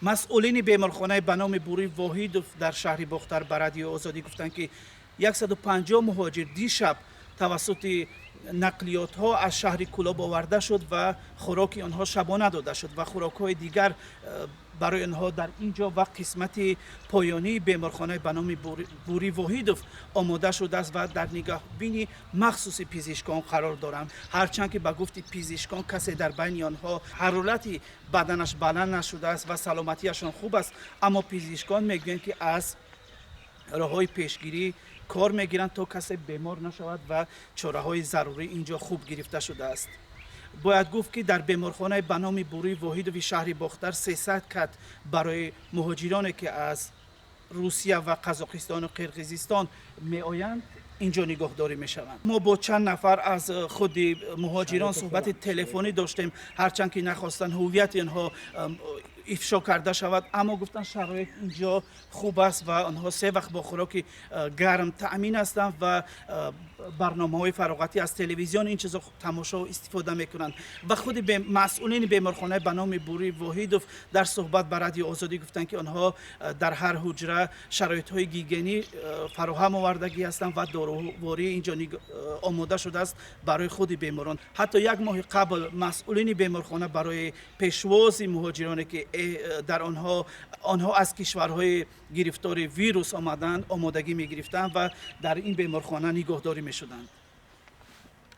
Масъулини беморхонаи ба номи Бурӣ Воҳидов дар шаҳри Бохтар ба Радиои Озодӣ гуфтанд, ки 150 муҳоҷир дишаб тавассути нақлиётҳо аз шаҳри Кӯлоб оварда шуд ва хӯроки онҳо шабона дода шуд ва хӯрокҳои дигар барои онҳо дар ин ҷо ва қисмати поёнии беморхонаи ба номи Бурӣ Воҳидов омода шудааст ва дар нигаҳбини махсуси пизишкон қарор доранд. Ҳарчанд ки ба гуфти пизишкон касе дар байни онҳо ҳарорати баданаш баланд нашудааст ва саломатиашон хуб аст, аммо пизишкон мегӯянд, ки аз роҳҳои пешгирӣ кор мегиранд, то касе бемор нашавад ва чораҳои зарурӣ ин ҷо хуб гирифта шудааст. Бояд гуфт, ки дар беморхонаи ба номи Бурӣ Воҳидови шаҳри Бохтар 300 кат барои муҳоҷироне, ки аз Русия ва Қазоқистону Қирғизистон меоянд, ин ҷо нигоҳдорӣ мешаванд. Мо бо чанд нафар аз худи муҳоҷирон суҳбати телефонӣ доштем. Ҳарчанд ки нахостанд ҳуввияти онҳо ифшо карда шавад, аммо гуфтанд, шароит ин ҷо хуб аст ва онҳо се вақт бо хӯроки гарм таъмин ҳастанд ва барномаҳои фароғатӣ аз телевизион ин чизо тамошо истифода мекунанд. Ва худи масъулини беморхонаи ба номи Бурӣ Воҳидов дар суҳбат ба Радиои Озодӣ гуфтанд, ки онҳо дар ҳар ҳуҷра шароитҳои гигиенӣ фароҳам овардагӣ ҳастанд ва доруворӣ ин ҷо омода шудааст барои худи беморон. Ҳатто як моҳи қабл масъулини беморхона барои пешвози муҳоҷироне, ки дар онҳо аз кишварҳои гирифтори вирус омаданд, омодагӣ мегирифтанд ва дар ин беморхона нигоҳдорӣ мешуданд.